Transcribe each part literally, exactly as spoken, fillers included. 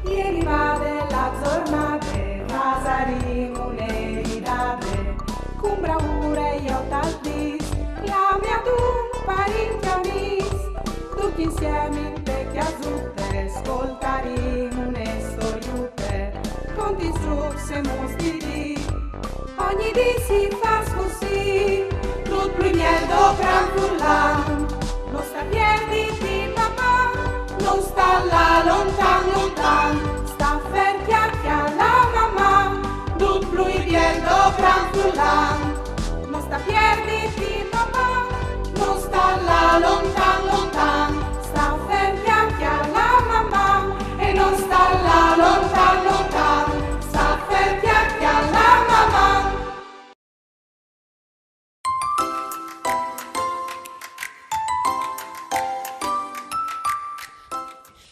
Ieri vade la zornade, vasarì une ridade, cun braure jo tal dis, clami adun parint e amis, ducj insiemi inte cjasute, scoltarì une storiute, conti, sdrucs e mostri di. Ogni dì si fâs cussì, dut plui biel dal cranfurlan. No sta pierditi, papà, no sta lâ lontan, lontan, sta fer, cjacle la mamà, dut plui biel dal cranfurlan. No sta pierditi, papà, no sta lâ lontan, lontan, sta fer, cjacle la mamà, e no sta lâ lontan, lontan, sta fer, cjacle la mamà.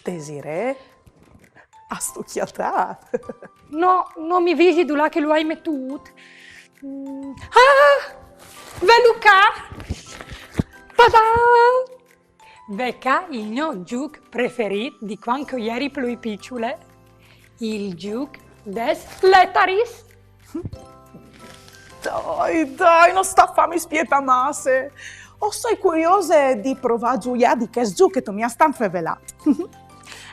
Desirée, âstu cjatât? No, no mi visi dulà che lu ai metût. Mm. Ah! Velu ca! Tada! Ve ca il gno zûc preferît di cuant che o jeri plui piçule, il zûc des letaris. Dai, dai, no sta fâmi spietâ masse. O soi curiose di provâ a zuiâ di chest zûc che tu mi âs tant fevelât.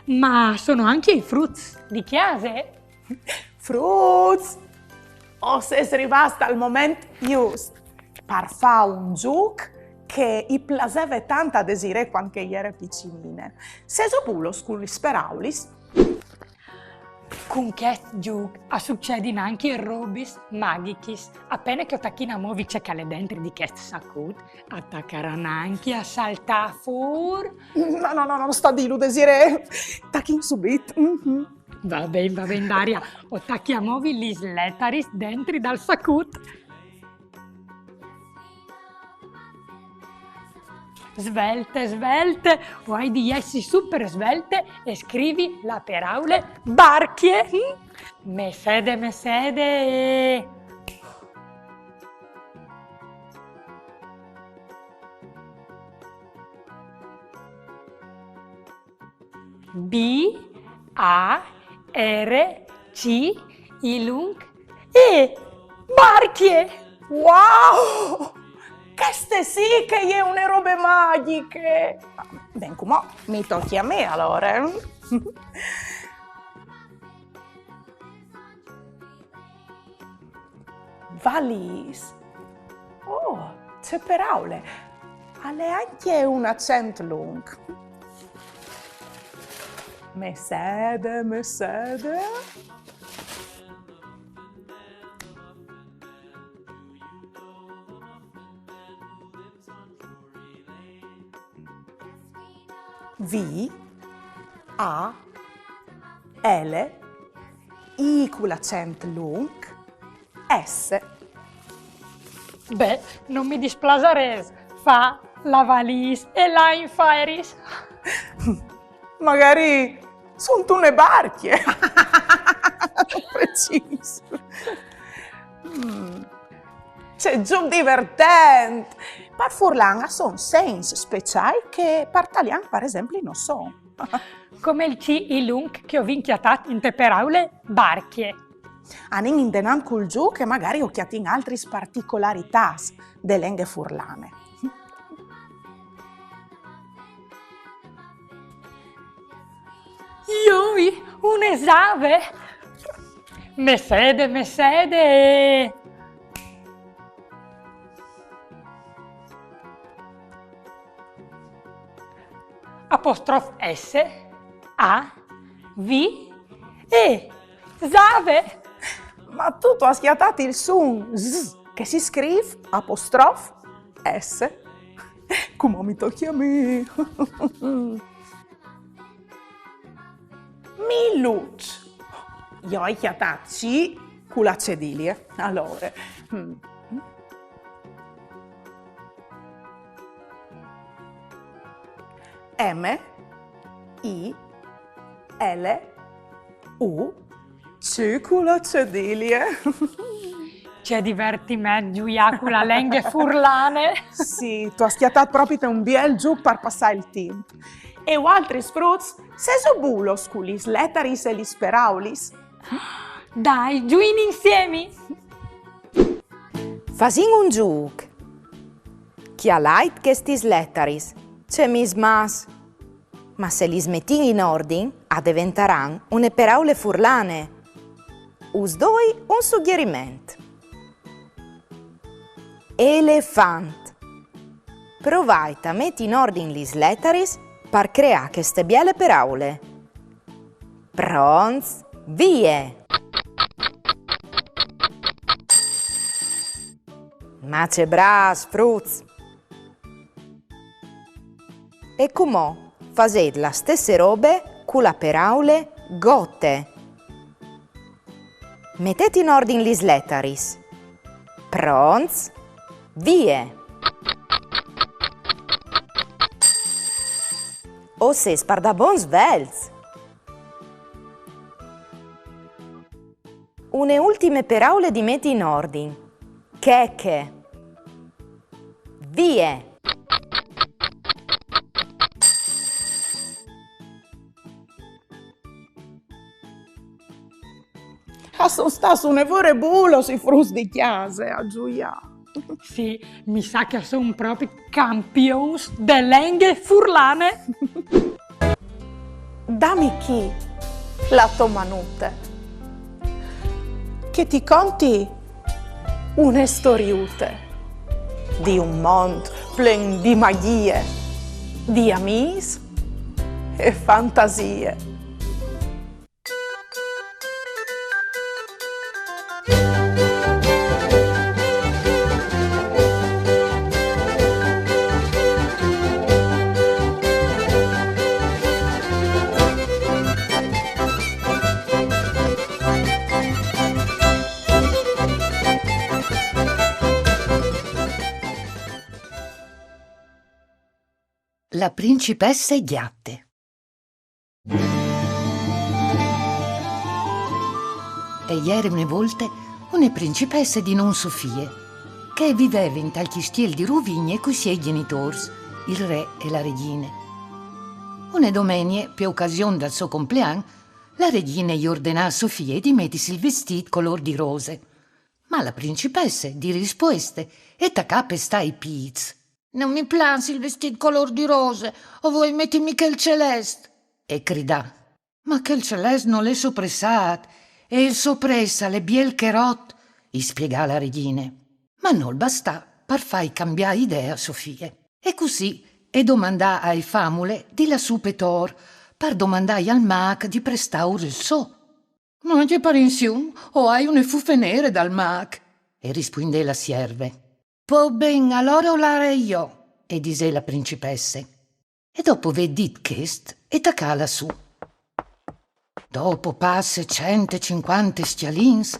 Ma a son ancje i fruts di cjase? Fruts! O sês rivâts tal moment just par fâ un zûc che i plaseve tant a Desirée cuant che e jere piçinine. Sêso bulos cu lis peraulis? Cun chest zûc a sucedin ancje robis magjichis. A pene che o tachìn a movi ce che al è dentri di chest sacut, a tacaran ancje a saltâ fûr. No, no, no, no, sta dîlu, Desirée. Tachìn subit. Mhm. Va ben, va ben, Daria. O tachi a movi lis letaris dentri dal sacut. Svelte, svelte, o ai di jessi super svelte e scrivi la peraule barcje. Mm? Messede, messede. B, A, R, C, I lunc, E. Barcje! Wow! Cheste sì che e je une robe magjiche! Ben, cumò mi tocje a me, alore. Valîs. Oh, ce peraule! Al è ancje un acent lunc. Messede, messede. V, A, L, I cu l'acent lunc, S. Beh, no mi displasarès fâ la valîs e lâ in feriis. Magari suntune barcje. Precîs. Mm. Ce zûc divertent! Par furlan a son segns speciâi che par talian, par esempli, no son. Come il C I lunc che o vin cjatât inte peraule barcje. Anìn indenant cul zûc e magari o cjatìn altris particolaritâts de lenghe furlane. Joi, une save! Messede, messede! Apostrof S, A, V, E. Save! Ma tu tu âs cjatât il sun Z, che si scrîf apostrof S. Cumò mi tocje a mi. Miluç. Jo o ai cjatât C cu la cedilie. Alore. Mm. M, I, L, U, C cu la cedilie. Ce divertiment zuiâ cu la lenghe furlane. Sì, tu âs cjatât propit un biel zûc par passâ il timp. E vualtris fruts, sêso bulos cu lis letaris e lis peraulis? Dai, zuìn insiemi! Fasìn un zûc. Cjalait chestis letaris, ce mismàs! Ma se lis metìn in ordin, a deventaran une peraule furlane. Us doi un sugjeriment. Elefant. Provait a meti in ordin lis letaris par creâ cheste biele peraule. Pronts? Vie! Ma ce brâfs, fruts! E cumò fasêt la stesse robe cu la peraule gote. Metêt in ordin lis letaris. Pronts? Vie! O sês pardabon svelts! Une ultime peraule di meti in ordin. Cheche. Vie! A son stâts une vore bulos i fruts di cjase a zuiâ. Sì, mi sa che a son propit campions de lenghe furlane. Dami chi la tô manute, che ti conti une storiute di un mont plen di magjie, di amîs e fantasie. La principesse gjate. E jere une volte une principesse di non Sofie, che e viveve intal cjistiel di Ruvigne cui siei gjenitôrs, il re e la regjine. Une domenie, pe ocasion dal so complean, la regjine i ordenà a Sofie di metisi il vestît colôr di rose. Ma la principesse, di rispueste, e tacà a pestâ i pîts. «No mi plâs il vestît colôr di rose, o vuei metimi chel celest!» e cridà. «Ma chel celest nol è sopressât, e il sopresse al è biel che rot», i spiegà la regjine. Ma nol bastà par fâi cambiâ idee a Sofie. E cussì e domandà ae famule di lâ sù pe tor, par domandâi al mâc di prestâur il so. «No je par insium, o ai une fufe nere dal mâc», e rispuindè la sierve. «Po ben, alore o larai jo», e disè la principesse. E dopo vê dit chest, e tacà a lâ sù. Dopo passe cent e cincuante scjalins,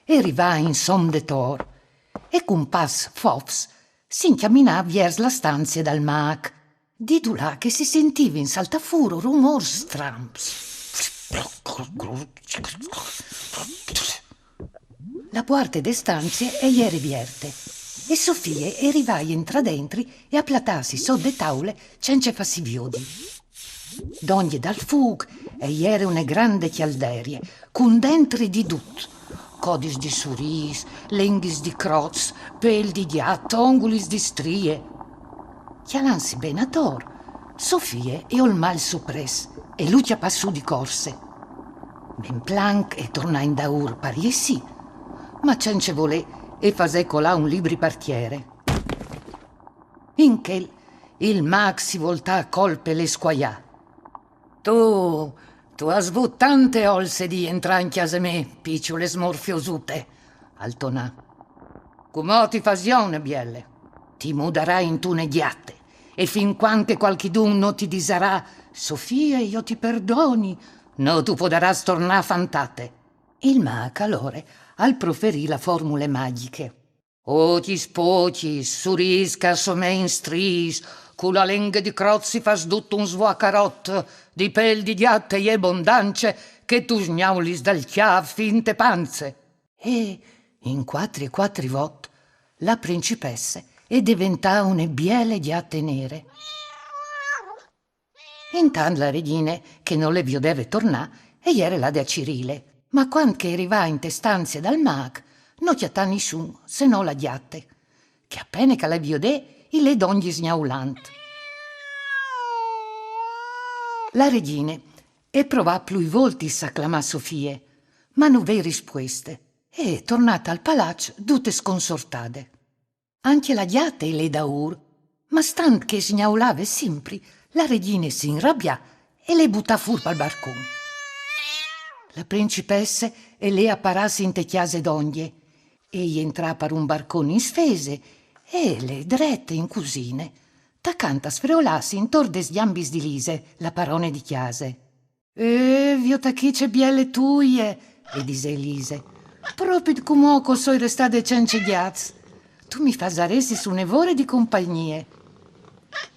e rivà insom de tor, e cun pas fofs si incjaminà viers la stanzie dal mâc. Di dulà che si sentivin saltâ fûr rumôrs stramps. La puarte de stanzie e jere vierte, e Sofie e rivà a jentrâ dentri e a platâsi sot de taule cence fâsi viodi. Dongje dal fûc e jere une grande cjalderie, cun dentri di dut: codis di surîs, lenghis di crots, pêl di gjat, ongulis di strie. Cjalantsi ben ator, Sofie e olmà il sopress e lu cjapà sù di corse. Ben planc e tornà indaûr par jessî, ma cence volê e fasè colâ un libri par tiere. In chel il mâc si voltà a colp e le scuaià. Tu, tu âs vût tante olse di jentrâ in cjase mê, piçule smorfiosute, al tonà. Cumò ti fâs jo une biele. Ti mudarai intune gjate, e fin cuant che cualchidun no ti disarà: «Sofie, jo ti perdoni», no tu podarâs tornâ fantate. Il mâc alore al proferì la formule magjiche. Ocjis pocjis, surîs che a somein striis, cu la lenghe di crot si fâs dut un svuacarot, di pêl di gjat e je bondance, che tu sgnaulis dal cjâf fin te panze. E in cuatri e cuatri vot la principesse e deventà une biele gjate nere. Intant la regjine, che no le viodeve tornâ, e jere lade a cirîle. Ma cuant che e rivà inte stanzie dal mâc, no cjatà nissun, se no la gjate, che a pene che le viodè, i lè dongje sgnaulant. La regjine e provà plui voltis a clamâ Sofie, ma no vè rispueste, e e tornà tal palaç dute sconsortade. Ancje la gjate e lè daûr, ma stant che e sgnaulave simpri, la regjine si inrabià e le butà fûr pal barcon. La principesse e lè a parâsi inte cjase dongje, e jentrà par un barcon in sfese, e e lè drete in cusine, tacant a sfreolâsi intor des gjambis di Lise, la parone di cjase. Eh, viôt chi ce biele tuie, e disè Lise. Propit cumò che o soi restade cence gjats. Tu mi fasaressis une vore di compagnie.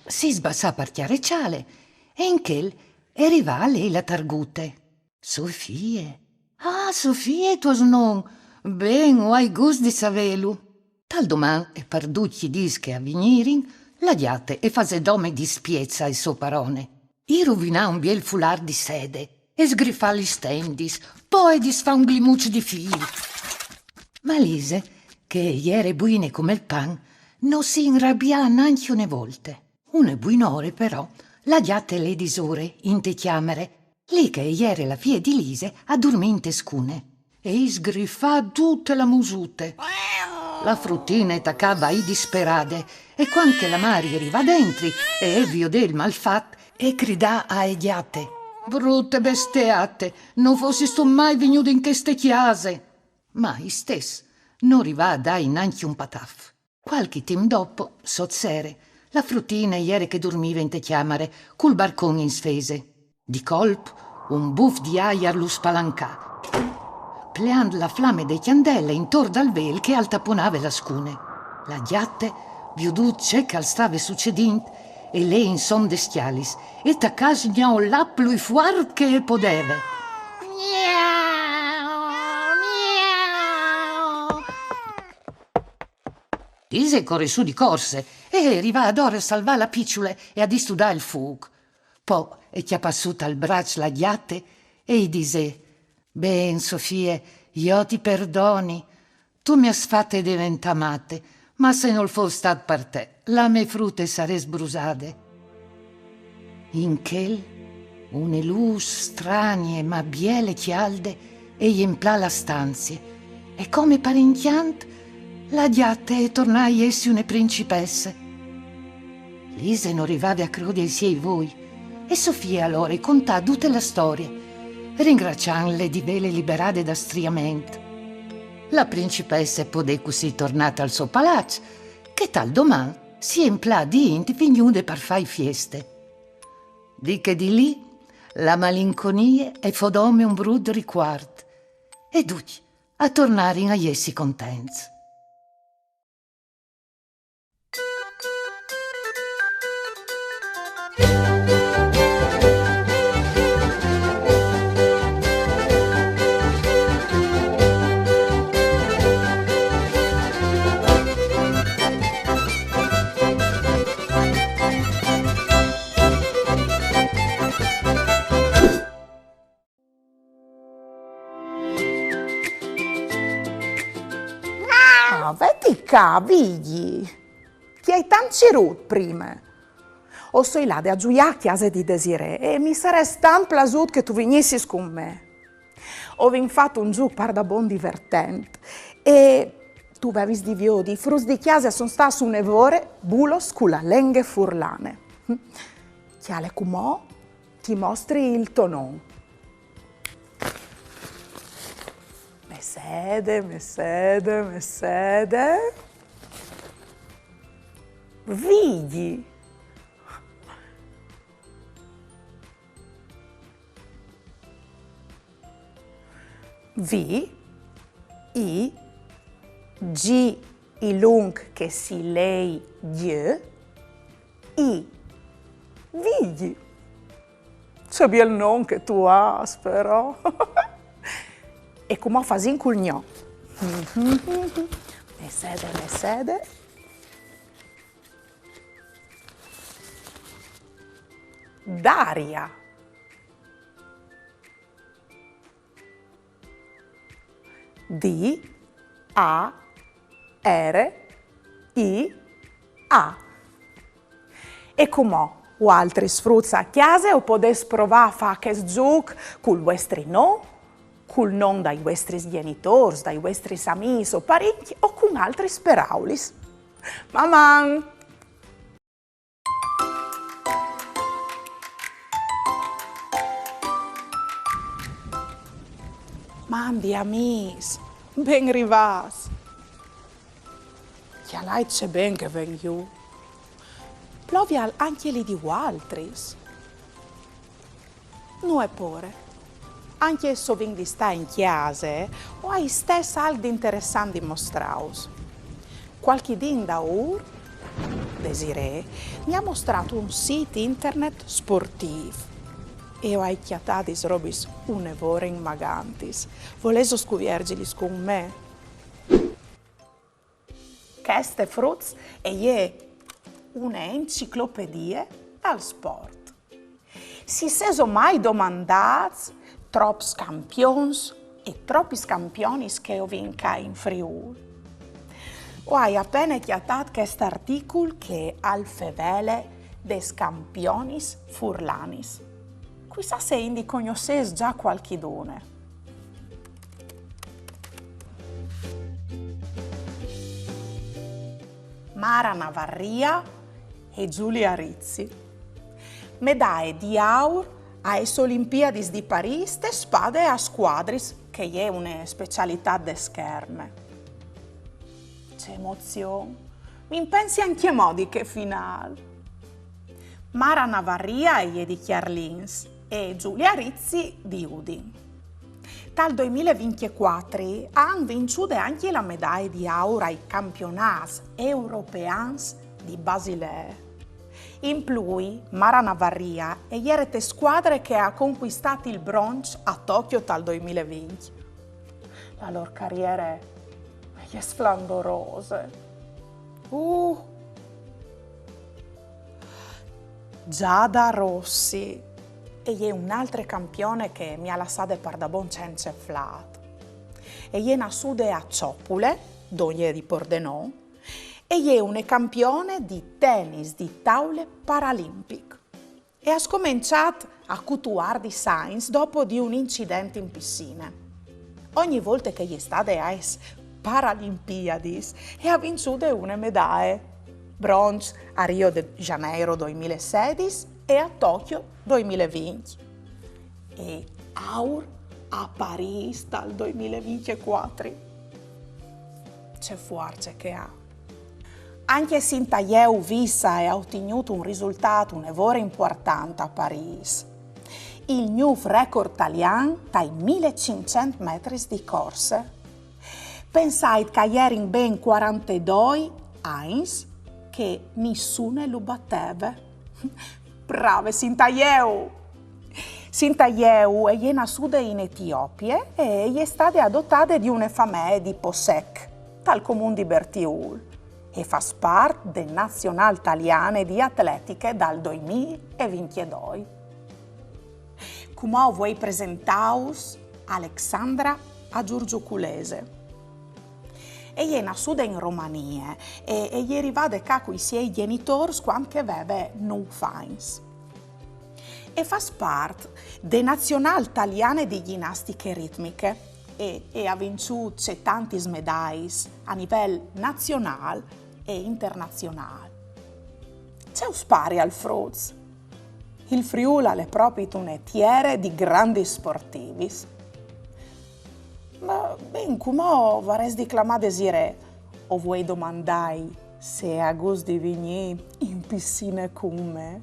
Si sbassà par cjareçâle, e in chel e rivà a lei la targute. Sofie. Ah, Sofie tu âs non. Ben, o ai gust di savêlu. Tal doman e par ducj i dîs che a vignirin, la gjate e fasè dome dispiets ae sô parone. I ruvinà un biel fulâr di sede, e sgrifà lis tendis, po e disfà un glimuç di fîl. Ma Lise, che e jere buine come il pan, no si inrabià nancje une volte. Une buinore però, la gjate e lè disore inte cjamare, li che e jere la fie di Lise a durmî inte scune. E i sgrifà dute la musute. La frutine e tacà a vaî disperade, e cuant che la mari e rivà dentri e e viodè il malfat, e cridà ae gjate: Brute besteate, no fossistu mai vignude in cheste cjase! Ma istès no rivà a dâi nancje un pataf. Cualchi timp dopo, sot sere, la frutine e jere che e durmive inte cjamare, cul barcon in sfese. Di colp, un buf di aiar lu spalancà, pleant la flame de cjandele intor dal vêl che al taponave la scune. La gjate, viodût ce che al stave sucedint, e lè insom des scjalis, e tacà a sgnaulâ plui fuart che e podeve. Lise e corè sù di corse e e rivà adore a salvâ la piçule e a distudâ il fûc. Po e cjapà sù tal braç la gjate e i disè: Ben, Sofie, jo ti perdoni. Tu mi âs fate deventâ mate, ma se nol fos stât par te, la mê frute e sarès brusade. In chel, une lûs stranie ma biele cjalde e jemplà la stanzie, e come par incjant, la gjate e tornà a jessi une principesse. Lise no rivave a crodi ai siei voi, e Sofie alore e contà dute la storie, ringraciantle di vêle liberade dal striament. La principesse e podè cussì tornâ tal so palaç, che tal doman si jemplà di int vignude par fâi fieste. Di chê dì li, la malinconie e fo dome un brut ricuart, e ducj a tornarin a jessi contents. Ah, vedi ca, Vigji. Ti ai tant cirût prime. O soi lade a zuiâ a cjase di Desirée e mi sarès tant plasût che tu vignissis cun me. O vin fat un zûc pardabon divertent e tu vevis di viodi, i fruts di cjase a son stâts une vore bulos cu la lenghe furlane. Cjale cumò, ti mostri il to non. Mê sede, mê sede, mê sede. Vigji. Vi, i, gi, i lunc che si lei, gjö, i, Vigji. Ce biel non che tu âs, però. E cumò fasìn cul gno. Mê sede, mê sede. Daria. D A R I A. E cumò, vualtris fruts a cjase o podês provâ a fâ chest zûc cul vuestri non, cul non dai vuestris gjenitôrs, dai vuestris amîs o parincj o cun altris peraulis. Maman! Mandi amîs, ben rivâts! Cjalait ce ben che ven jù. Plovial ancje li di vualtris? Nuie pôre. Ancje se o vin di stâ in cjase, o ai istès alc di interessant di mostrâus. Cualchi dì indaûr, Desirée mi à mostrât un sît internet sportîf e o ai cjatadis robis une vore inmagantis. Volêso scuvierzilis cun me? Cheste, fruts, e je une enciclopedie dal sport. Si sêso mai domandâts trops campions e tropis campionis che o vin ca in Friûl? O ai a pene cjatât chest articul che al fevele des campionis furlanis. Cuissà se int di cognossês za cualchidune. Mara Navarria e Giulia Rizzi. Medaie di aur aes Olimpiadis di Parîs te spade a scuadris, che e je une specialitât de scherme. Ce emozion! Mi impensi ancjemò di chê finâl. Mara Navarria e je di Cjarlins e Giulia Rizzi di Udin. Tal doimil e vincjecuatri a àn vinçude ancje la medaie di aur ai campionâts europeans di Basilea. In plui, Mara Navarria e jere te scuadre che e à concuistât il bronç a Tokyo tal doimil e vincj. La lôr cariere e je sflandorose. Uh! Giada Rossi e je une altre campione che mi à lassade pardabon cence flât. E je nassude a Ciopule, dongje di Pordenon, e je une campione di tenis di taule paralimpic. E à scomençât a cutuardis agns dopo di un incident in pissine. Ogni volte che e je stade aes Paralimpiadis e à vinçude une medaie. Bronç a Rio de Janeiro doimil e sedis e a Tokyo doimil e vincj. E aur a Parîs tal doimil e vincjecuatri. Ce fuarce che e à. Ancje Sinta Jeu Vissa e à otignût un risultât une vore impuartant a Parîs. Il gnûf record talian tai mil e cinccent metris di corse. Pensait che a jerin ben cuarantedoi agns che nissune lu bateve. Brave, Sinta Jeu! Sinta Jeu e je nassude in Etiopie e e je stade adotade di une famee di Posec, tal comun di Bertiûl, e e fâs part de nazionâl taliane di atletiche dal doimil e vincjedoi. Cumò o vuei presentâus Alexandra Agiurgiuculese. E je nassude in Romanie e e je rivade ca cui siei gjenitôrs cuant che e veve nûf agns. E fâs part de nazionâl taliane di gjinastiche ritmiche e e à vinçût cetantis medaiis a nivel nazionâl e internazionâl. Ce us parial, fruts? Il Friûl al è propit une tiere di grandis sportivis. Ma ben, cumò o varès di clamâ Desirée, o vuei domandâi se e à gust di vignî in pissine cun me.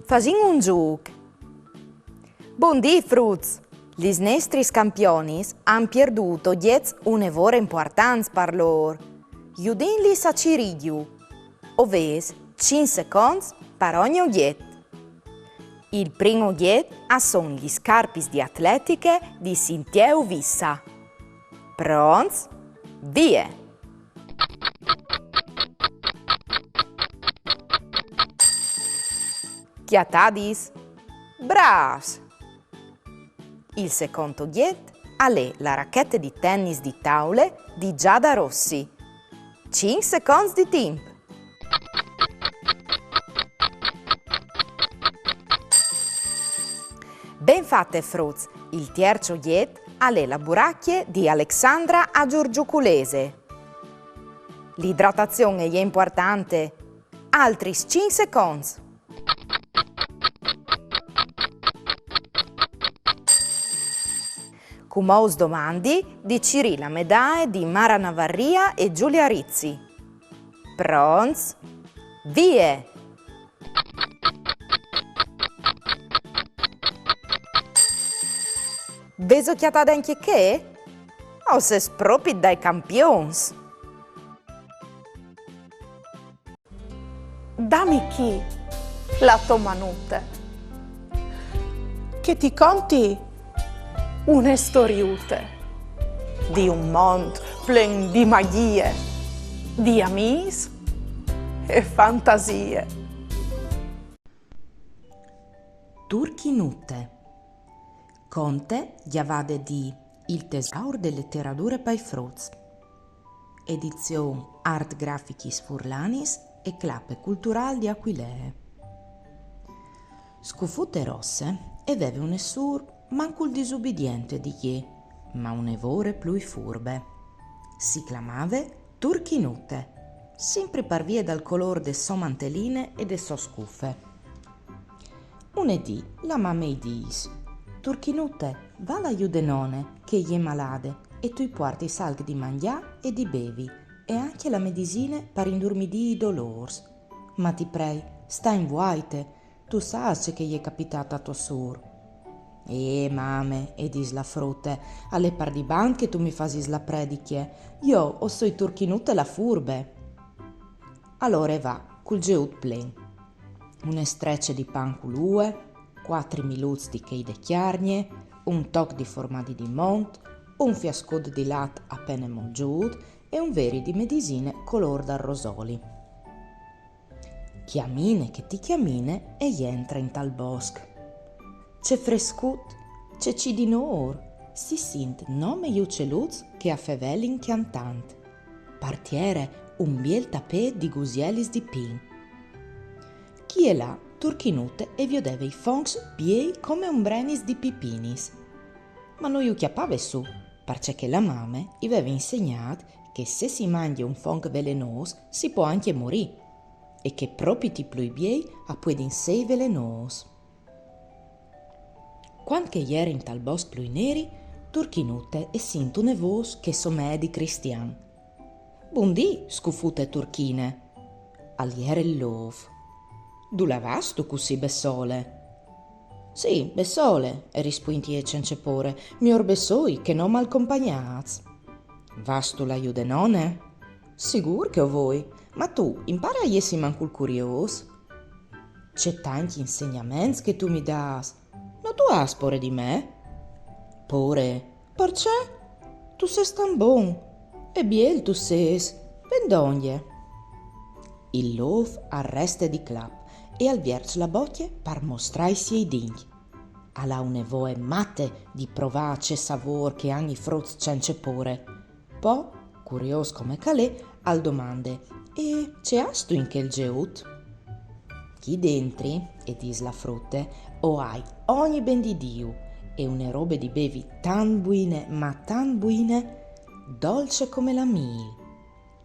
Fasìn un zûc. Bundì, fruts! Lis nestris campionis a àn pierdût ogjets une vore impuartants par lôr. Judìnlis a cirîju. O vês cinc seconts par ogni ogjet. Il prin ogjet a son lis scarpis di atletiche di Sinta Jeu Vissa. Pronts? Vie! Cjatadis? Brâfs! Il secont ogjet al è la rachete di tennis di taule di Giada Rossi. Cinc seconts di timp. Ben fate, fruts! Il tierç ogjet al è la buracje di Alexandra a Giurgiuculese. L'idratazion e je impuartante. Altris cinc seconts. Cumò us domandi di cirî la medaie di Mara Navarria e Giulia Rizzi. Pronts? Vie! Vêso cjatade ancje chê? O sês propit dai campions! Dami chi la tô manute, che ti conti une storiute di un mont plen di magjie, di amîs e fantasie. Turchinute. Conte gjavade di Il tesaur de leterature pai fruts. Edizion Art Grafichis Furlanis e Clape Culturâl di Aquilee. Scufute Rosse e veve une sûr mancul disubidiente di jê, ma une vore plui furbe. Si clamave Turchinute, simpri par vie dal colôr de sô manteline e de sô scufe. Une dì la mame i dîs: Turchinute, va là jù de none, che e je malade, e tu i puartis alc di mangjâ e di bevi, e ancje la medisine par indurmidî i dolôrs. Ma ti prei, sta in vuaite, tu sâs ce che i è capitât a tô sûr. Eh, mame, e dîs la frute, al è pardibant che tu mi fasis la prediche. Jo o soi Turchinute la furbe. Alore e va, cul zeut plen. Une strece di pan cul ue, cuatri miluts di chei de cjargne, un toc di formadi di mont, un fiascut di lat a pene molzût e un veri di medisine colôr dal rosoli. Cjamine che ti cjamine e jentre intal bosc. Ce frescut, ce cidinôr, si sint nome i uceluts che a fevelin cjantant. Par tiere un biel tapêt di gusielis di pin. Chi e là Turchinute e viodeve i foncs biei come umbrenis di pipinis. Ma no ju cjapave sù, parcè che la mame i veve insegnât che se si mangje un fonc velenôs si pò ancje morî, e che propit i plui biei a puedin sei velenôs. Cuant che e jere intal bosc plui neri, Turchinute e sint une vôs che e somee di cristian. Bundì, scufute turchine! Al jere il lôf. Dulà vâstu cussì bessole? Sì, bessole, e rispuint jê cence pôre, miôr bessôi che no malcompagnâts. Vâstu là jù de none? Sigûr che o voi, ma tu impare a jessi mancul curiôs. Ce tancj insegnaments che tu mi dâs! No tu âs pôre di me? Pôre? Parcè? Tu sês tant bon. E biel tu sês. Ven dongje. Il lôf al reste di clap e al vierç la bocje par mostrâi i siei dincj. Al à une voie mate di provâ ce savôr che a àn i fruts cence pôre. Po, curiôs come che al è, al domande: E ce âstu in chel zeut? Chi dentri, e dîs la frute, o ai ogni ben di Diu, e une robe di bevi tant buine, ma tant buine, dolce come la mîl.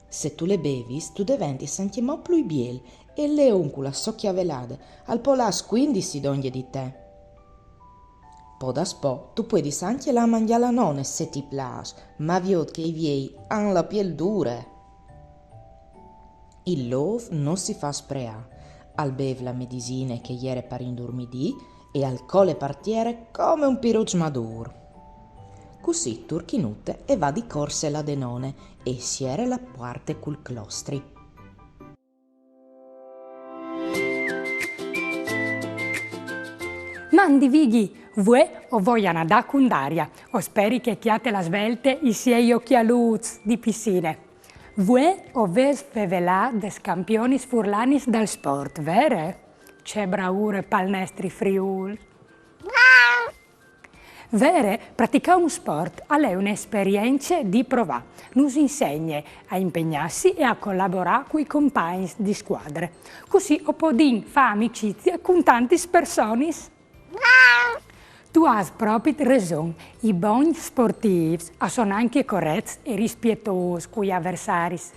Se tu le bevis, tu deventis ancjemò plui biel, e il leon cu la sô cjavelade al pò lâ a scuindisi dongje di te. Po daspò tu puedis ancje lâ a mangjâ la none se ti plâs, ma viôt che i viei a àn la piel dure. Il lôf no si fâs preâ, al bêf la medisine che e jere par indurmidî e al cole par tiere come un piruç madûr. Cussì Turchinute e va di corse là de none e e siere la puarte cul clostri. Mandi Vigji, vuê o voi a nadâ cun Daria. O speri che e cjate la svelte i siei ocjaluts di pisine. Vuê o vês fevelât des campionis furlanis dal sport, vere? Ce braure pal nestri Friûl! Vere, praticâ un sport al è une esperience di provâ. Nus insegne a impegnâsi e a colaborâ cui compagns di scuadre. Cussì o podìn fâ amicizie cun tantis personis. Tu âs propit reson, i bogns sportîfs a son ancje corets e rispietôs cui aversaris.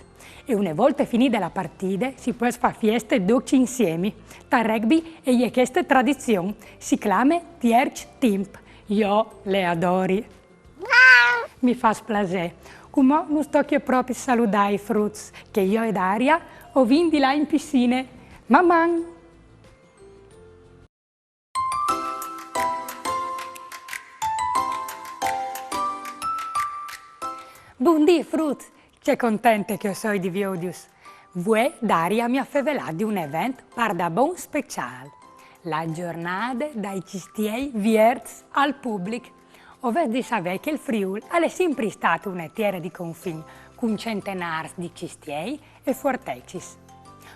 E une volte finide la partide, si pues fâ fieste ducj insiemi. Tal rugby e je cheste tradizion, si clame tierç timp. Jo le adori. Mi fâs plasê. Cumò nus tocje propit saludâ i fruts, che jo e Daria o vin di lâ in pissine. Maman! Bundì, fruts! Ce contente che o soi di viodius! Vuê Daria mi à fevelât di un event pardabon speciâl. La zornade dai cjistiei vierts al public. O vês di savê che il Friûl al è simpri stât une tiere di confin, cun centenârs di cjistiei e fuartecis.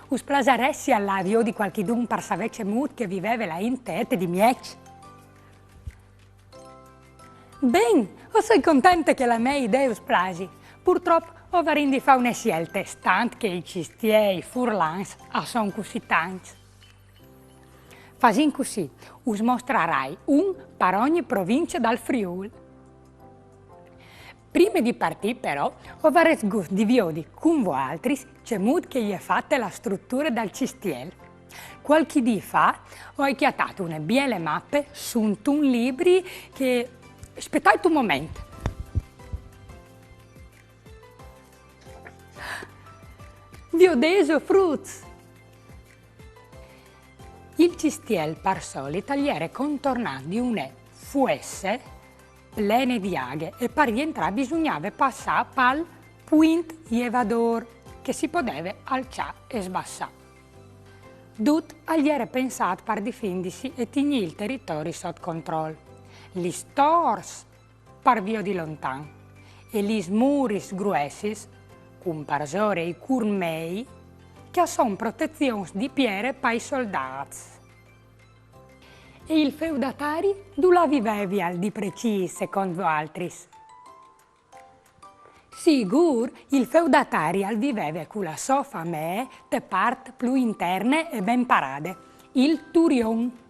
Us plasaressial lâ a viodi cualchidun par savê cemût che e viveve la int te ete di mieç? Ben, o soi contente che la mê idee us plasi. Purtrop o varìn di fâ une sielte, stant che i cjistiei furlans a son cussì tancj. Fasìn cussì, us mostrarai un par ogni provincie dal Friûl. Prime di partî, però, o varès gust di viodi cun voaltris cemût che e je fate la struture dal cjistiel. Cualchi dì fa o ai cjatât une biele mape suntun libri che... Spietait un moment. Viodêso, fruts! Il cjistiel par solit al jere contornât di une fuesse plene di aghe e par jentrâ bisugnave passâ pal puint jevadôr che si podeve alçâ e sbassâ. Dut al jere pensât par difindisi e tignî il teritori sot control. Lis tors par viodi lontan, e lis muris gruessis, cun parsore i curmei, che a son protezions di piere pai soldâts. E il feudatari dulà vivevial di precîs, secont voaltris? Sigûr, il feudatari al viveve cu la sô famee te part plui interne e ben parade, il turion.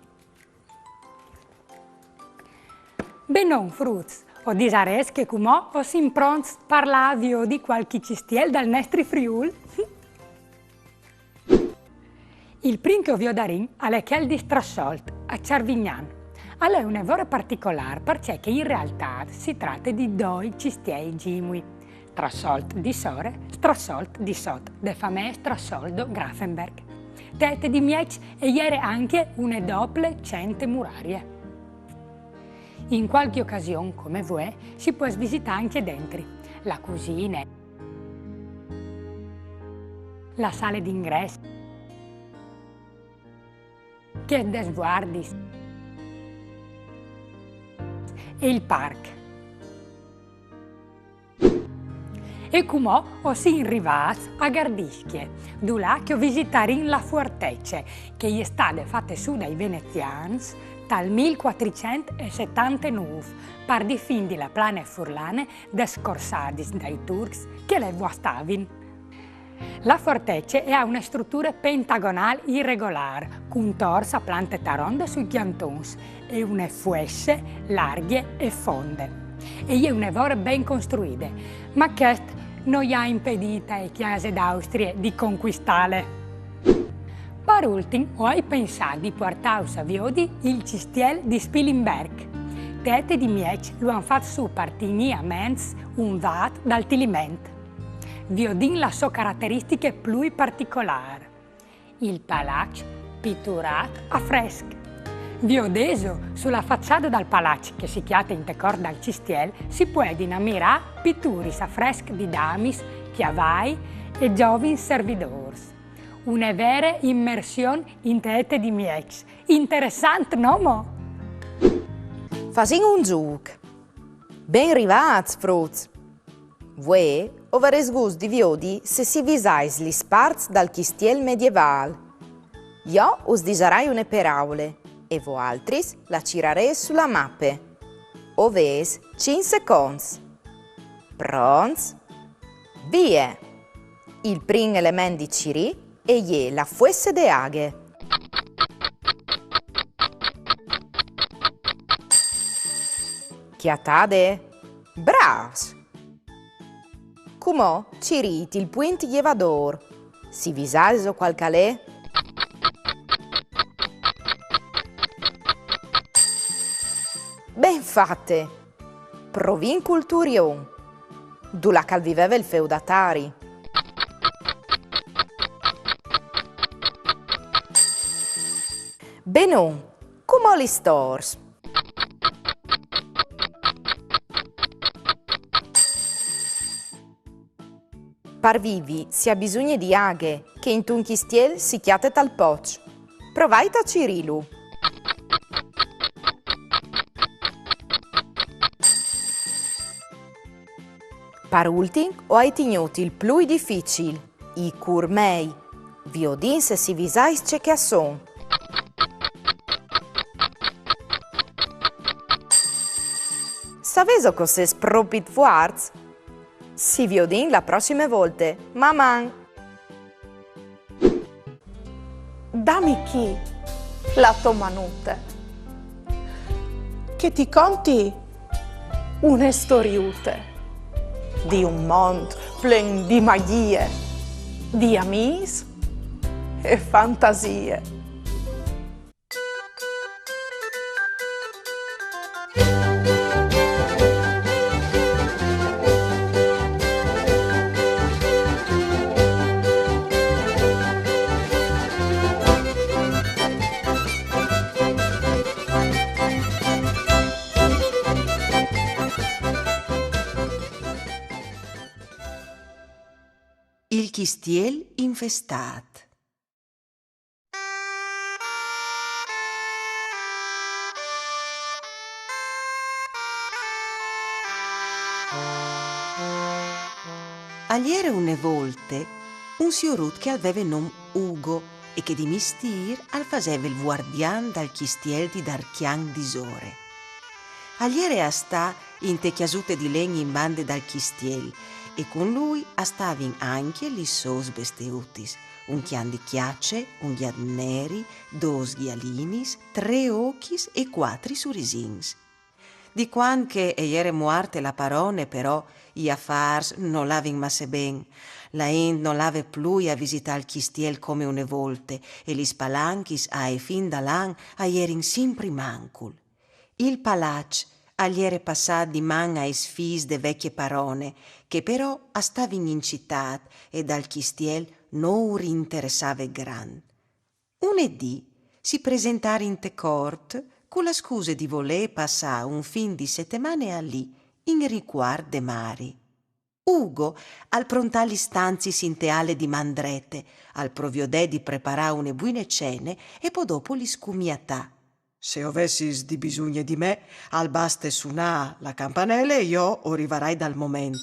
Benon, fruts, o disarès che cumò o sin pronts par lâ a viodi cualchi cjistiel dal nestri Friûl. Il prin che o viodarìn al è chel di Strassolt, a Cervignan. Al è une vore particolâr, parcè che in realtât si trate di doi cjistiei zimui. Strassolt di sore, Strassolt di sot, de famee Strassoldo Grafenberg. Te ete di mieç e jere ancje une dople cente murarie. In cualchi ocasion, come vuê, si pues visitâ ancje dentri. La cusine, la sale di ingrès, chês des vuardis e il parc. E cumò o sin rivâts a Gardiscje, dulà che o visitarìn la fuartece, che e je stade fate sù dai venezians tal mil cuatricent e setantenûf, par difindi la plane furlane des corsadis dai turcs che le vuastavin. La fuartece e à une struture pentagonâl iregolâr, cun tors a plante taronde sui cjantons e une fuesse largje e fonde. E je une vore ben construide, ma chest no i à impedît ae cjase d'Austrie di concuistâle. Par ultin, o ai pensât di puartâus a viodi il cjistiel di Spilimberc. Te ete di mieç lu àn fat sù par tignî a ments un vât dal Tiliment. Viodìn la sô carateristiche plui particolâr. Il palaç piturât a fresc. Viodêso, su la façade dal palaç che si cjate inte cort dal cjistiel, si puedin amirâ pituris a fresc di damis, cjavai e zovins servidôrs. Une vere imersion inte ete di mieç. Interessant, no mo? Fasìn un zûc. Ben rivâts, fruts! Vuê o varès gust di viodi se si visais lis parts dal cjistiel medievâl. Jo us disarai une peraule e voaltris la cirarês su la mape. O vês cinc seconts. Pronts? Vie! Il prin element di cirî e je la fuesse de aghe. Cjatade? Brâfs! Cumò cirît il puint jevadôr. Si visaiso cuâl che al è? Ben fate! Provìn cul turion. Dulà che al viveve il feudatari. Benon, cumò lis tors. Par vivi si à bisugne di aghe, che intun cjistiel si cjate tal poç. Provait a cirîlu. Par ultin o ai tignût il plui dificil, i curmei. Viodìn se si visais ce che a son. Savêso che o sês propit fuarts? Si viodìn la prossime volte. Maman! Dami chi la tô manute, che ti conti une storiute di un mont plen di magjie, di amîs e fantasie. Il cjistiel infestât. Al jere une volte un siorut che al veve non Ugo e che di mistîr al faseve il vuardian dal cjistiel di Darcjan Disore. Al jere a stâ inte cjasute di len in bande dal cjistiel e cun lui a stavin ancje lis sôs besteutis, un cjan di cjace, un gjat neri, dôs gjalinis, trê ocjis e cuatri surisins. Di cuant che e jere muarte la parone, però, i afârs no lavin masse ben. La int no lave plui a visitâ il cjistiel come une volte, e lis palanchis ae fin dal an a jerin simpri mancul. Il palaç al jere passât di man aes fîs de vecje parone, che però a stavin in citât e dal cjistiel no ur interessave grant. Une dì si presentarin te cort cu la scuse di volê passâ un fin di setemane alì, in ricuart de mari. Ugo al prontà lis stanziis inte ale di man drete, al proviodè di preparâ une buine cene e po dopo lis cumiatà. Se o vessis di bisugne di me, al baste sunâ la campanele e jo o rivarai dal moment.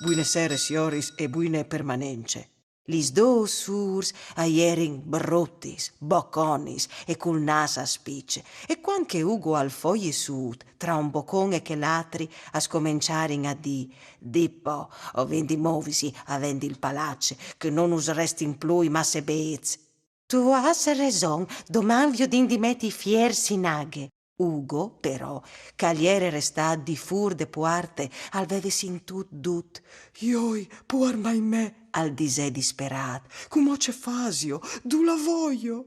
Buine sere, sioris, e buine permanence. Lis dôs sûrs a jerin brutis, boconis e cul nâs a spice, e cuant che Ugo al fo jessût, tra un bocon e chel altri, a scomençarin a dî: «Dì po, o vin di movisi a vendi il palaç, che no nus restin plui masse bêçs.» «Tu âs reson, doman viodìn di meti i fiers in aghe.» Ugo, però, che al jere restât di fûr de puarte, al veve sintût dut. «Joi, puar mai me», al disè disperât, «cumò ce fasio? Dulà voio?»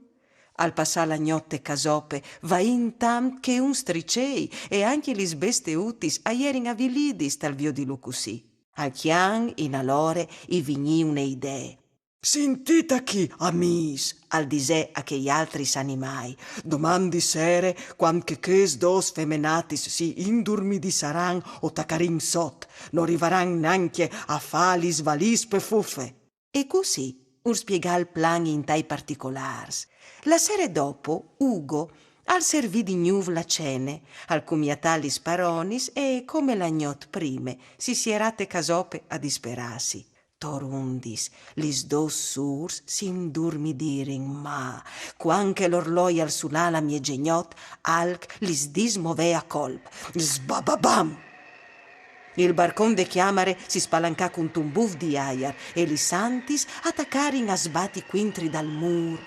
Al passà la gnot te casope, vaint tant che un stricei, e ancje lis besteutis a jerin avilidis tal viodilu cussì. Al cjan, in alore, i vignì une idee. «Sintît achì, amîs», al disè a chei altris animâi, «doman di sere, cuant che chês dôs femenatis si indurmidissaran, o tacarìn sot, no rivaran nancje a fâ lis valîs pe fufe.» E cussì ur spiegà il plan intai particolârs. La sere dopo, Ugo al servì di gnûf la cene, al cumiatà lis paronis e, come la gnot prime, si sierà te casope a disperâsi. Torundis, lis dôs sûrs si indurmidirin, ma, cuant che l'orloi al sunà la miezegnot, alc lis dismovè a colp. Sbababam! Il barcon de cjamare si spalancà cuntun buf di aiar e lis antis a tacarin a sbati cuintri dal mûr.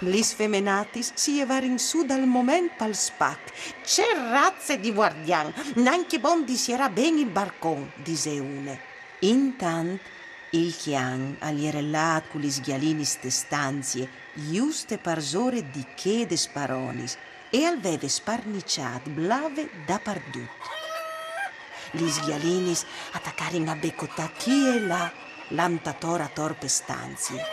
Lis femenatis si jevarin sù dal moment pal spac. Ce raze di vuardian! Nancje bon di sierâ ben il barcon, disè une. Intant il cjan al jere lât cu lis gjalinis te stanzie, juste parsore di chê des paronis, e al veve sparniçât blave dapardut. Lis gjalinis a tacarin a becotâ chi e là, lant ator ator pe stanzie.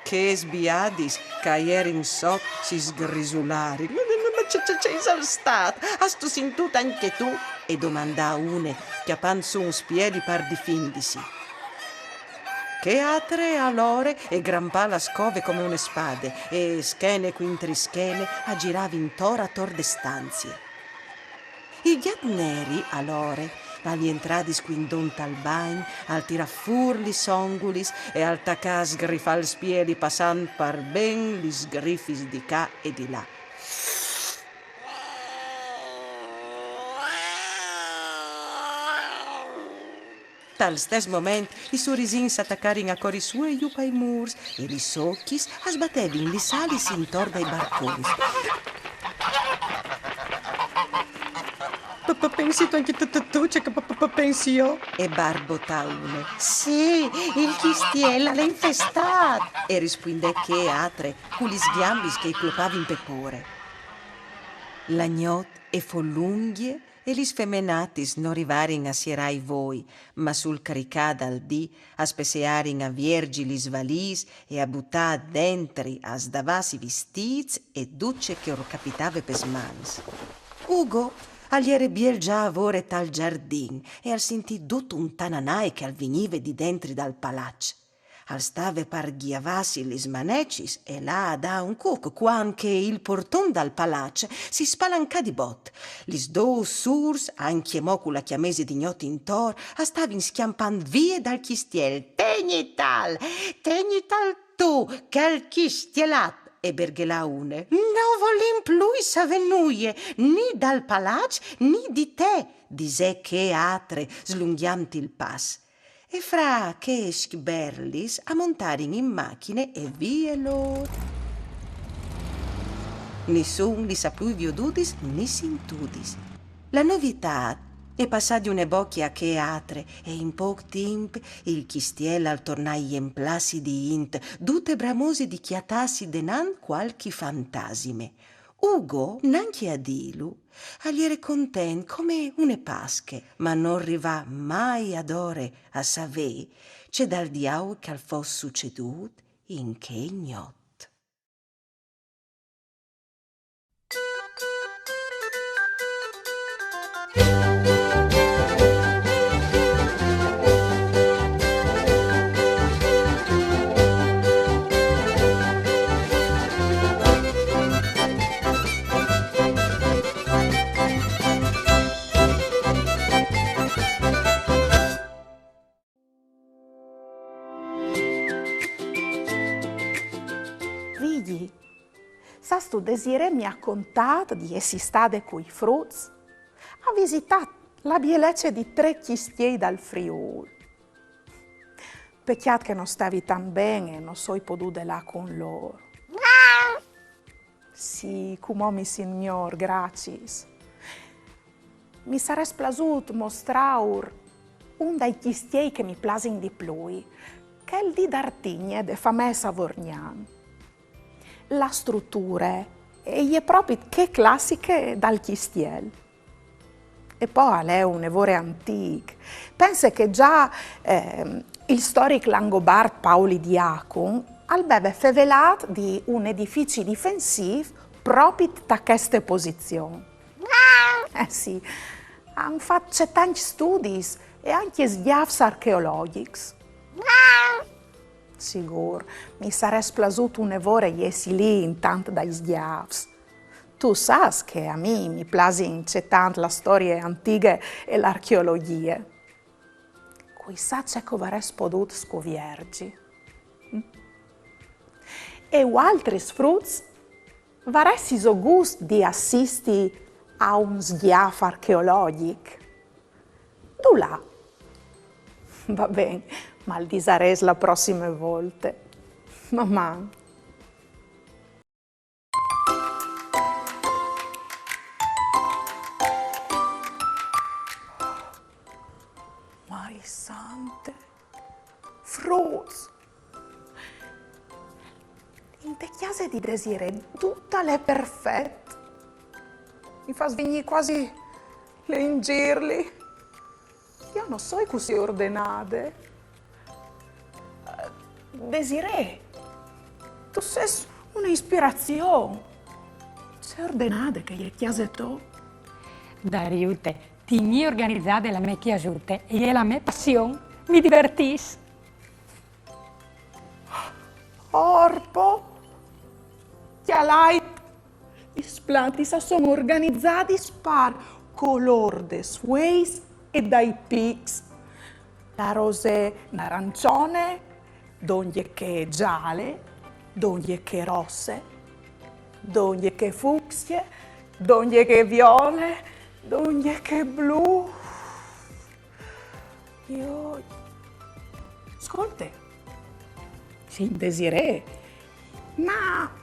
Chês biadis che a jerin sot si sgrisularin. Ma, ma, ma ce, ce, ce isal stât? Âstu sintût ancje tu? E domandà une, cjapant sù un spieli par difindisi. Chê altre alore e grampà la scove come une spade e, schene cuintri schene, a ziravin intor ator de stanzie. Il gjat neri, alore, al jentrà di scuindon tal bagn, al tirà fûr lis ongulis e al tacà a sgrifâ il spieli passant par ben lis sgrifis di ca e di là. Tal stes moment, i surisins a tacarin a cori sù e jù pai mûrs e lis ocjis a sbatevin lis alis intor dai barcons. Pe, pe, pensistu ancje tu, tu, tu, ce che pe, pe, pe, pensi jo? E barbotà une. Sì, il cjistiel al è infestât! E rispuindè chê altre, cu lis gjambis che i clopavin pe pôre. La gnot e fo lungje e lis femenatis no rivarin a sierâ i voi, ma sul cricâ dal dì a spessearin a vierzi lis valîs e a butâ dentri a sdavàs i vistîts e dut ce che ur capitave pes mans. Ugo al jere biel za a vore tal zardin e al sintì dut un tananai che al vignive di dentri dal palaç. Al stave par gjavâsi lis manecis e lâ a dâ un cuc, cuant che il porton dal palaç si spalancà di bot. Lis dôs sûrs, ancjemò cu la cjamese di gnot intor, a stavin scjampant vie dal cjistiel. Tegnital, tegnital tu, chel cjistielat! E berghelà une. No volìn plui savê nuie, ni dal palaç, ni di te, disè chê altre, slungjant il pas. E fra chescj berlis a montarin in machine e vie lôr. Nissun lis à plui viodudis ni sintudis. La novitât e passà di une bocje a chê altre e in pôc timp il cjistiel al tornà a jemplâsi di int, dute bramose di cjatâsi denant cualchi fantasime. Ugo, nancje a dîlu, al jere content come une Pasche, ma nol rivà mai adore a savê ce dal diaul che al fos sucedût in chê gnot. Vigji, sâstu, Desirée mi à contât di jessi stade cui fruts a visitâ la bielece di trê cjistiei dal Friûl. Pecjât che no stevi tant ben e no soi podude lâ cun lôr. Sì, cumò mi sint miôr, graciis. Mi sarès plasût mostrâur un dai cjistiei che mi plasin di plui, chel di Dartigne de famee Savorgnan. La struture e je propit chê classiche dal cjistiel. E po al è une vore antîc. Pense che za, ehm, il storic langobart Pauli Diacun al veve fevelât di un edifici difensîf propit ta cheste posizion. Eh sì, a àn fat cetancj studis e ancje sgjâfs archeologjics. Sigûr, mi sarès plasût une vore jessi li intant dai sgjâfs. Tu sâs che a mi mi plasin cetant la storie antighe e la archeologjie. Cui sa ce che o varès podût scuvierzi. E vualtris fruts? Varessiso gust di assisti a un sgjâf archeologjic? Dulà? Va ben, mal disarês la prossime volte. Maman! Marie sante, fruts! Inte cjase di Desirée dut al è perfet. Mi fâs vignî cuasi le ingjirli. Jo no soi cussì ordenade. Eh, Desirée, tu sês une ispirazion. Ce ordenade che e je cjase tô. Dariute, tignî organizade la mê cjasute e je la mê passion. Mi divertìs. Orpo! Cjalait! Lis plantis a son organizadis par colôr des fueis e dai pics. La rose narançone, dongje chê zale, dongje chê rosse, dongje chê fucsie, dongje chê viole, dongje chê blu. Jo... Scolte, sì, Desirée, ma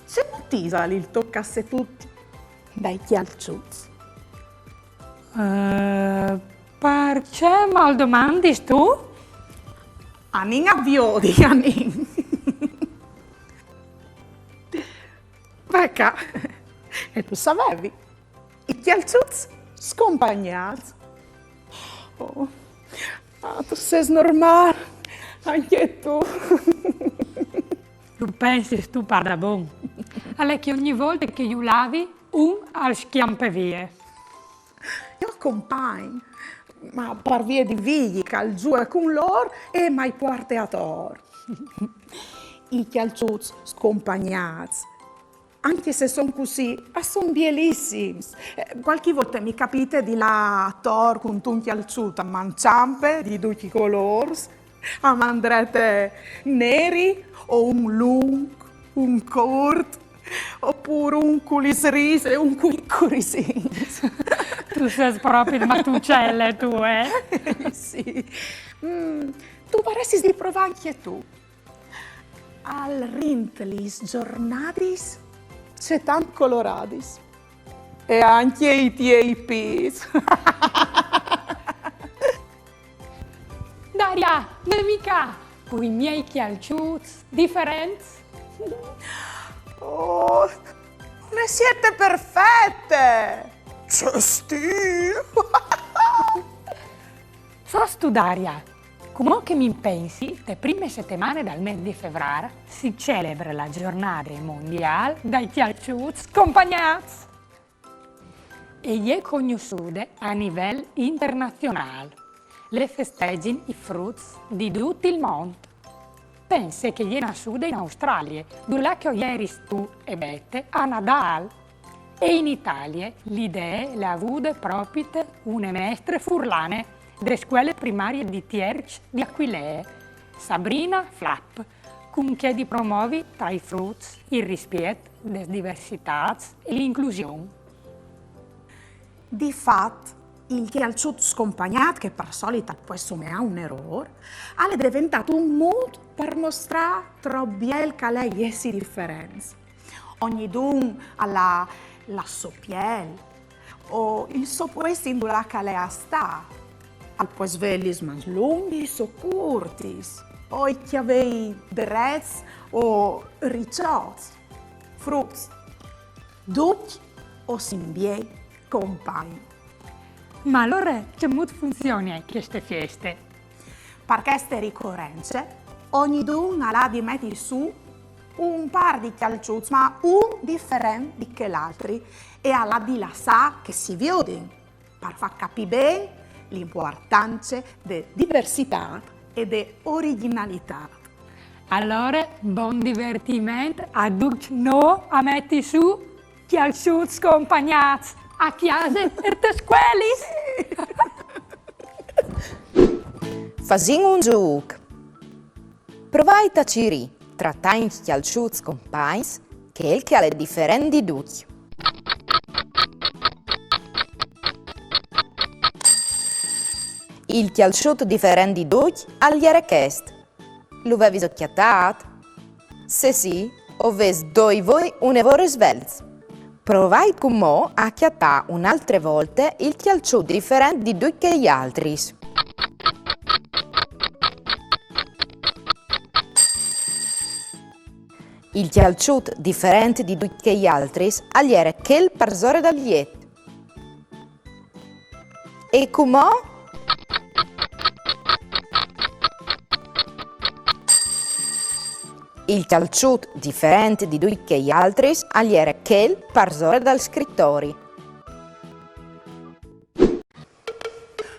cemût isal il to cassetut dai cjalçuts? Eh, parcè mal domandis tu? Anìn a viodi, anìn. Ve ca, e tu savevi. I cjalçuts scompagnâts. Oh. Ah, tu sês normâl, ancje tu. Lu pensistu pardabon? Al è che ogni volte che ju lavi, un al scjampe vie. Jo compagn, ma par vie di Vigji che al zuie cun lôr e mai puarte ator. I cjalçuts scompagnâts, ancje se a son cussì, a son bielissims. Eh, cualchi volte mi capite di lâ ator cuntun cjalçut a man çampe, di ducj i colôrs, a man drete neri o un lunc, un curt, opûr un cu lis riis e un cui curisins. Tu sês propit matucele, tu, eh? Sì. Mm, tu varessis di provâ ancje tu. Al rint lis zornadis cetant coloradis. E ancje i tiei pîts. Daria, dimi ca, cui miei cjalçuts diferents. Oh, une siete perfete! Ce stîl! Sâstu, Daria, cumò che mi impensi, te prime setemane dal mês di Fevrâr si celebre la Zornade Mondiâl dai Cjalçuts Scompagnâts. E je cognossude a nivel internazionâl. Le festegjin i fruts di dut il mont. Pense che e je nassude in Australie, dulà che o jeris tu e Bete a Nadâl. E in Italie la idee le à vude propit une mestre furlane de scuele primarie di Tierç di Aquilee, Sabrina Flapp, cun chê di promovi tra i fruts il rispiet des diversitâts e l'inclusion. Di fat, il cjalçut scompagnât, che par solit al pues someâ un erôr, al è deventât un mût par mostrâ trop biel che al è jessi diferents. Ognidun al à la sô piel, o il so puest indulà che al è a stâ. Al pues vê lis mans lungjis o curtis, o i cjavei drets o riçots. Fruts, ducj o sin biei compagn. Ma alore cemût funzione cheste fieste? Par cheste ricorence, ognidun al à di meti sù un pâr di cjalçuts, ma un diferent di chel altri, e al à di lassâ che si viodin, par fâ capî ben la impuartance de diversitât e de origjinalitât. Alore, bon divertiment a ducj nô a meti sù cjalçuts scompagnâts a cjase e tes scuelis! Fasìn un zûc. Provait a cirî tra tancj cjalçuts compagns chel che al è diferent di ducj. Il cjalçut diferent di ducj al jere chest. Lu vevis cjatât? Se sì, o vês doi voi une vore svelts. Provait cumò a cjatâ une altre volte il cjalçut diferent di ducj chei altris. Il cjalçut diferent di ducj chei altris al jere chel parsore dal jet. E cumò? Il cjalçut diferent di ducj chei altris al jere chel parsore dal scritori.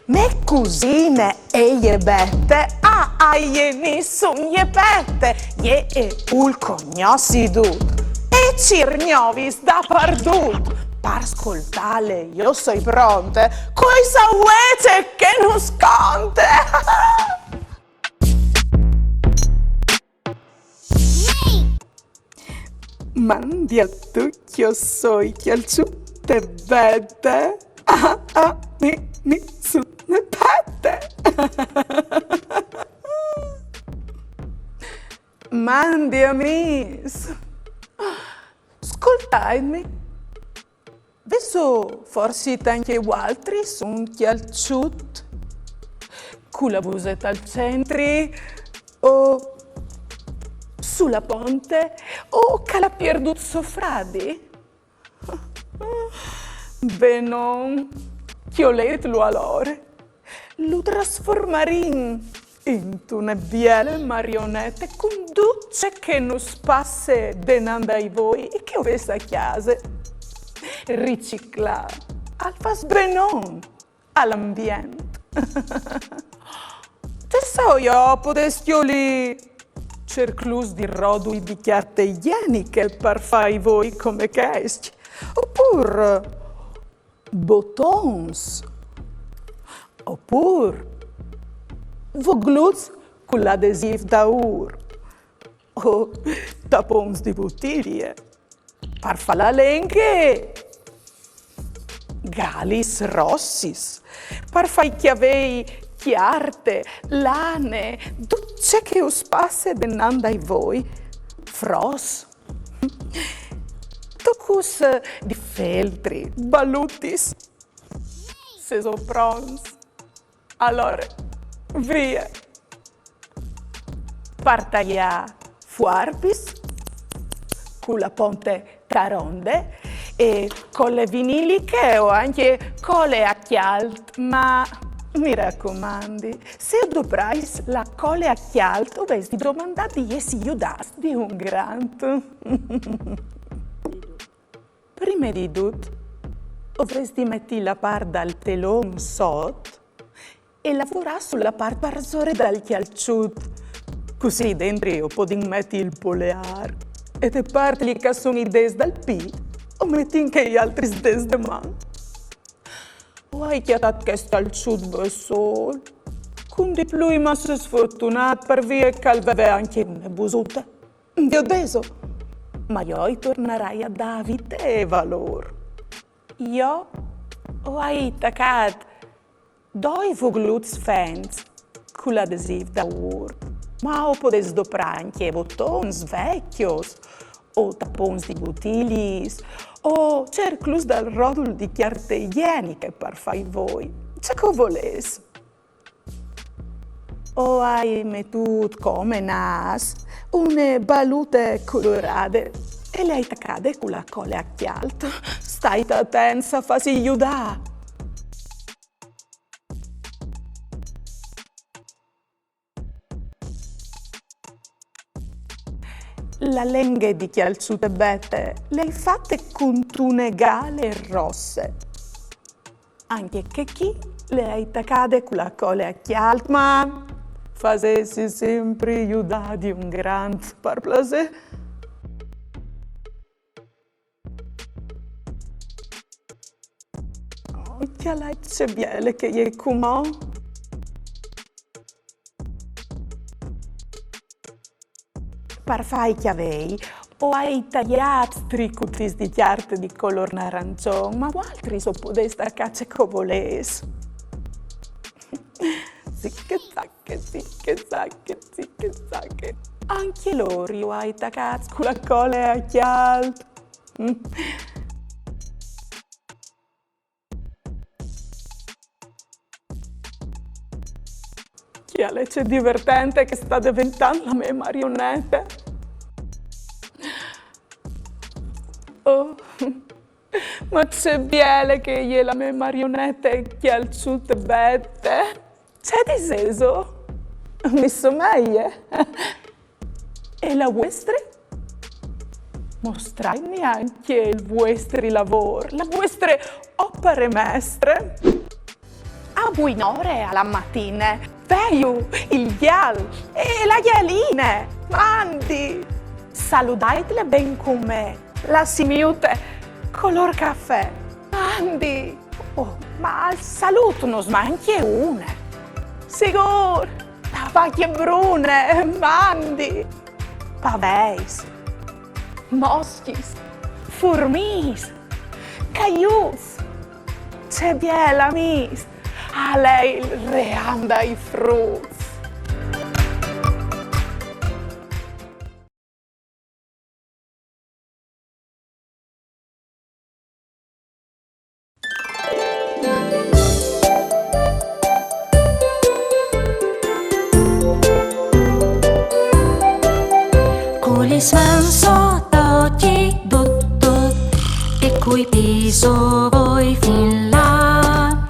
Mê cusine e je Bete, a, a jê nissun je pete, jê e vûl cognossi dut e e cîr gnovis dapardut. Par scoltâle jo soi pronte, cui sa vuê ce che nus conte. Mandi a ducj, jo soi cjalçute Bete. A, a mi nissun ne pete. Mandi amîs. Scoltaitmi. Vêso forsit ancje vualtris un cjalçut cu la busete al centri o su la ponte o che al à pierdût so fradi? Benon, cjolêtlu alore. Lu trasformarìn intune biele marionete cun dut ce che nus passe denant dai voi e che o vês a cjase. Riciclâ al fâs benon al ambient. Ce soi, o podês cjolî cerclus di rodui di cjarte igjeniche par fâ i voi come chescj, opûr botons, opûr vogluts cul adesîf daûr, o tapons di butilie par fâ la lenghe, galis rossis par fâ i cjavei, cjarte, lane, dut ce che us passe denant dai voi, fros, tocs di feltri, balutis. Sêso pronts? Alore, vie! Par taiâ fuarpis cu la ponte taronde e cole viniliche o ancje cole a cjalt, ma mi racomandi, se o doprais la cole a cjalt, o vês di domandâ di jessi judâts di un grant. Prime di dut, o vês di meti la part dal telon sot e lavorâ su la part parsore dal cjalçut. Cussì dentri o podìn meti il poleâr e de part li che a son i dêts dal pît o metìn chei altris dêts de man. O ai cjatât chest cjalçut bessôl, cun di plui masse sfortunât, par vie che al veve ancje une busute. Di adès, ma jo i tornarai a dâ vite e valôr. Jo o ai tacât doi vogluts fents cul adesîf daûr, ma o podês doprâ ancje botons vecjos, o tapons di butiliis, o cerclus dal rodul di cjarte igjeniche par fâ i voi, ce che o volês. O ai metût come nâs une balute colorade e le ai tacade cu la cole a cjalt. Stait atents a fâsi judâ. La lenghe di cjalçute Bete le ai fate cuntune gale rosse. Ancje chê chi le ai tacade cu la cole a cjalt, ma fasêsi simpri judâ di un grant, par plasê. Oh, cjalait ce biele che e je cumò. Par fâ i cjavei o ai taiâts tricutis di cjarte di colôr narançon, ma vualtris o podês tacâ ce che o volês. Ziche zache, ziche zache, ziche zache. Ancje lôr ju ai tacâts cu la cole a cjalt. Cjale ce divertente che e sta deventant la mê marionete. Oh, ma ce biele che e je la mê marionete cjalçute Bete. Ce disêso? Mi someie? E la vuestre? Mostraitmi ancje il vuestri lavôr, la vuestre opare mestre. A buinore a la matine, veju il gjal e la gjaline. Mandi! Saludaitle ben cun me, la simiute colôr cafè. Mandi! Oh, ma al salût nus mancje une. Sigûr! La vacje brune, mandi! Paveis, moscjis, furmiis, caiuts, ce biel amîs, al è il ream dai fruts. Cu lis mans sot ocj, dut, dut, e cui pîts o voi fin là,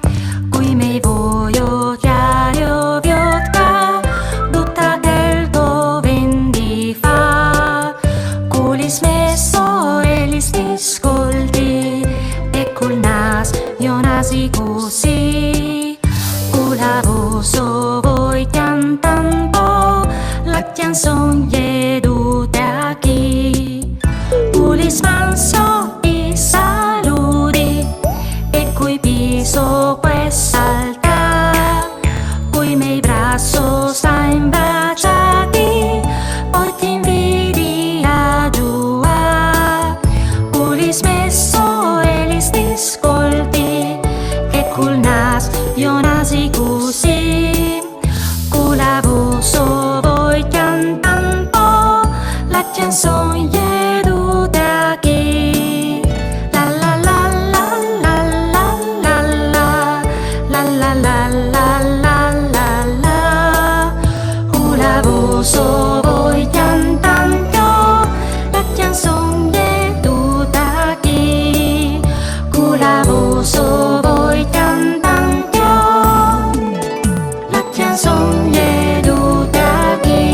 cui mei voi o cjali o viôt ca, dut chel che o vin di fâ. Cu lis mês orelis ti scolti e cul nâs jo nasi cussì. Cu la vôs o voi cjantant po, la cjançon e je dute achì. Cu lis mans o ti saludi e cui pîts o pues saltâ. Cui mei braçs o stai imbraçadi, o ti invidi a zuiâ. Cu lis mês orelis ti scolti e cul nâs jo nasi cussì. Cu la vôs o voi cjantant po, la cjançon e je dute achì. La la la la la la la la la. La la la la la la la. Cu la vôs o voi cjantant jo, la cjançon e je dute achì. Cu la vôs o voi cjantant jo, la cjançon e je dute achì.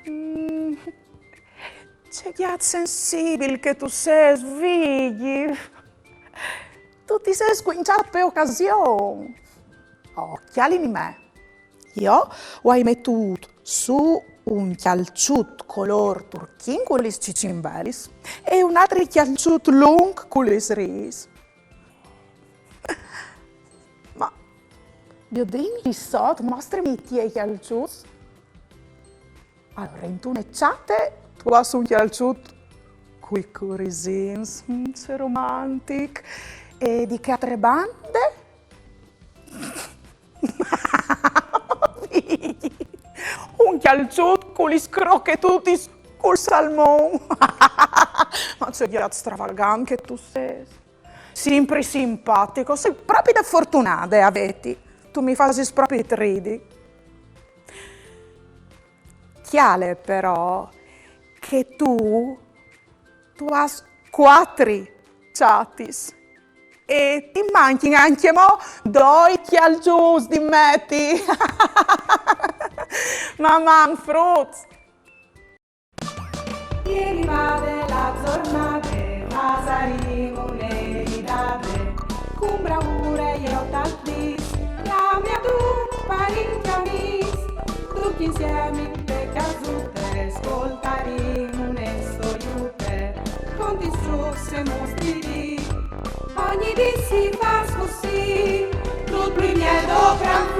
Mm, ce gjat sensibil che tu sês, Vigji. Tu ti sês scuinçât pe ocasion. Oh, cjali nimè. Jo o ai metût sù un cjalçut colôr turchin cu lis cicimbelis e un altri cjalçut lunc cu lis riis. Ma viodìn li sot, mostrimi i tiei cjalçuts. Alore, intune çate tu âs un cjalçut cui curisins, mm, ce romantic. E di chê altre bande? Un cjalçut cu lis crochetutis cul salmon. Ma ce gjat stravagant che tu sês. Simpri simpatic, o soi propit fortunade a vêti. Tu mi fasis propit ridi. Cjale però che tu, tu âs cuatri çatis e ti mancjin ancjemò doi cjalçuts di meti. Maman, fruts! E rivade la zornade, fasarìn une ridade, cun braure jo tal dîs, clamìn dut parint e amîs, ducj insiemi te cjasute, scoltarìn une storiute, conti struts e mostri di, o Ogni dì si fa così, tutto il miedo gran